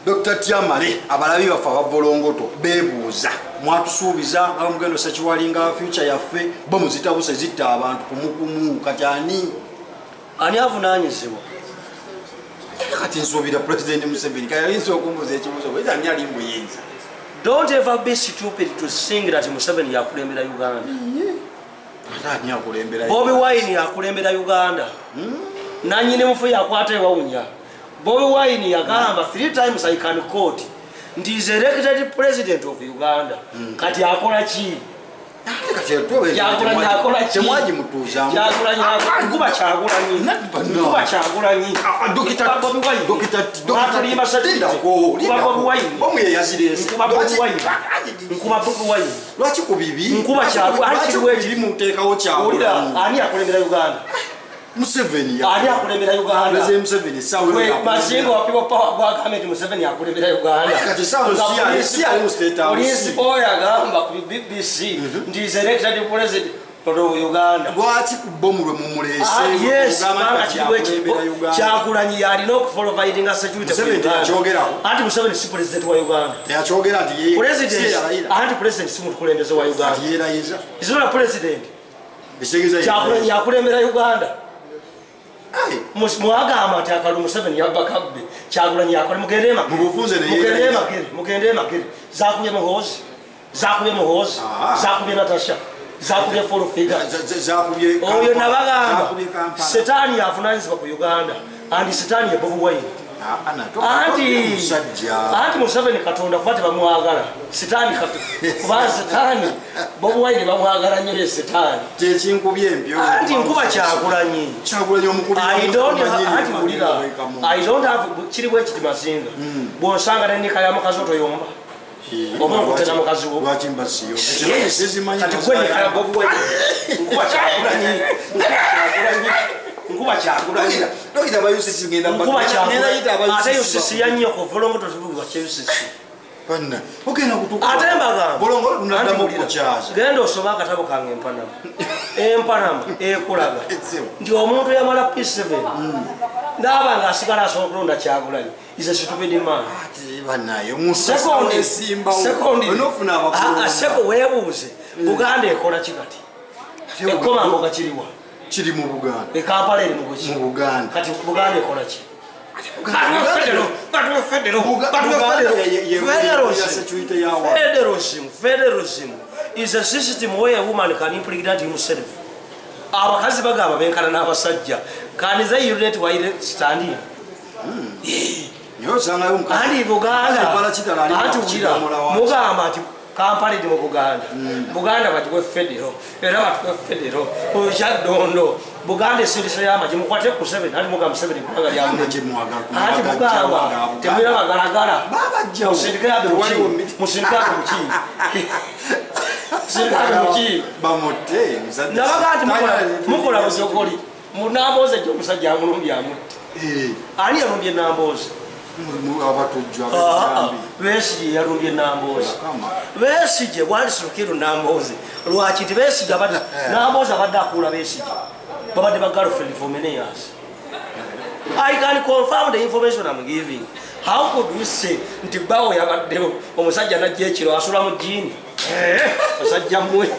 Dr. Tiamale abalabi baffe abavolongoto beebuuza mwatusuubiza nga mugendo sekiwalinga future yaffe bo muzitabuse zitta abantu kumukumu kati ani avunaanyizibwa? Kati nsuubira President Museveni kati ayinza okumbuuza ekibuuzo bweza ani ali mbuyinza. Don't ever be stupid to sing that Museveni yakulembera Uganda. Ate ani akulembera? Bobi Wine yakulembera Uganda. Nanyini mufu yakwata ewawunya. Bobi Wine yagamba 3 times I can quote nti is elected president of Uganda. Kati akola ki? Kyagulanyi akola ki? Temwagimutuuzaamu. Kyagulanyi nkuba Kyagulanyi. Nkuba Kyagulanyi. Dokita Bobi Wine. Dokita Bobi Wine. Bomu ye yazireese. Nkuba Bobi Wine. Nkuba Bobi Wine. Lwaki ku bibi? Nkuba Kyagulanyi. Lwaki ku bibi muteekawo Kyagulanyi? Ani akulembera Uganda? Museveni ani akulembera Uganda? President Museveni sawa we Mazinga wa People Power gwagambye nti Museveni akulembera Uganda. Kati sawa si ali mu State House. Police boy agamba ku BBC nti is elected president of Uganda. Lwaki ku bomu lwe mumuleese? Yes, Kyagulanyi yalina okuprovidinga security. Museveni teyakyogerako. Anti Museveni si president wa Uganda. Teyakyogera nti ye president. Anti president si mukulembeze wa Uganda. Ati yeerayiza. Is not a president. Kyagulanyi yakulembera Uganda. Mwagamba nti akalulu Museveni yabba kabbe. Kyagulanyi yakola mugende Magere. Mugende Magere, mugende Magere. Zakubye Muhoozi, zakubye Muhoozi, zakubye Natasha, zakubye Full Figure. Zakubye oyo nabagamba Setaani avunaanyizibwa ku Uganda and Setaani ye Bobi Wine. Anti Museveni Katonda kuba tebamwagala. Setaani kuba Setaani Bobi Wine bamwagala nnyo ye Setaani. Kyekinkubye empyo. Anti nkuba Kyagulanyi. Kyagulanyi omukulu. I don't anti I don't have kiri bwe kiti Mazinga. Bw'osanga ne nika ya mukazi otoyomba. Oba okutera mukazi wo. Lwaki mba siyo? Kati gwe nika ya Bobi Wine. Nkuba Kyagulanyi. Nkuba Kyagulanyi. Dokita ba UCC ngenda nkuba Kyagulanyi. Ate UCC yannyoko volongoto tuvugwa kye UCC. Banna ogenda kutuuka. Ate mbagamba volongoto tunaddamu okukyaza. Genda osome akatabo kange Empanama. Empanama ekulaga nti omuntu yamala P7 n'aba nga asigala asobola okulonda Kyagulanyi is a stupid man. Ate bannaye omusajja esimbawo. Onofuna abakulu. Seko weebuuze Buganda ekola ki kati? Ekkomamboga kiriwa? Kiri mu Buganda. E Kampala eri mu buki? Mu Buganda. Kati Buganda ekola ki? Federalism is a system where a woman can impregnate himself. Abakazi bagamba benkana n'abasajja. Can they unite while standing? Andi Buganda. Mugamba nti Kampala eri mu Buganda. Buganda bagiwe federal. Era batuwe federal. Okyaddondo. Buganda esindisa y'amagye mukwate ku Museveni. Anti mugamba Museveni eggwanga lya Anti mugamba temulina bagalagala. Musindike abe muki. Musindike abe muki. Musindike abe muki. Bamutte. Nabaga nti mukola buzokoli. Nambooze ejja omusajja amulumbye amutte. Ani yalumbye Nambooze? Abatujju ab'ebijambiya. Besigye yalumbye Nambooze. Besigye wandisukiru Nambooze. Lwaki nti Besigye abadde Nambooze abadde akuula Besigye. Babadde ba girlfriend for many years. I can confirm the information I'm giving. How could we say nti bbaawo yabaddewo omusajja n'ajja ekiro asula mu jjiini? Musajja mmwe.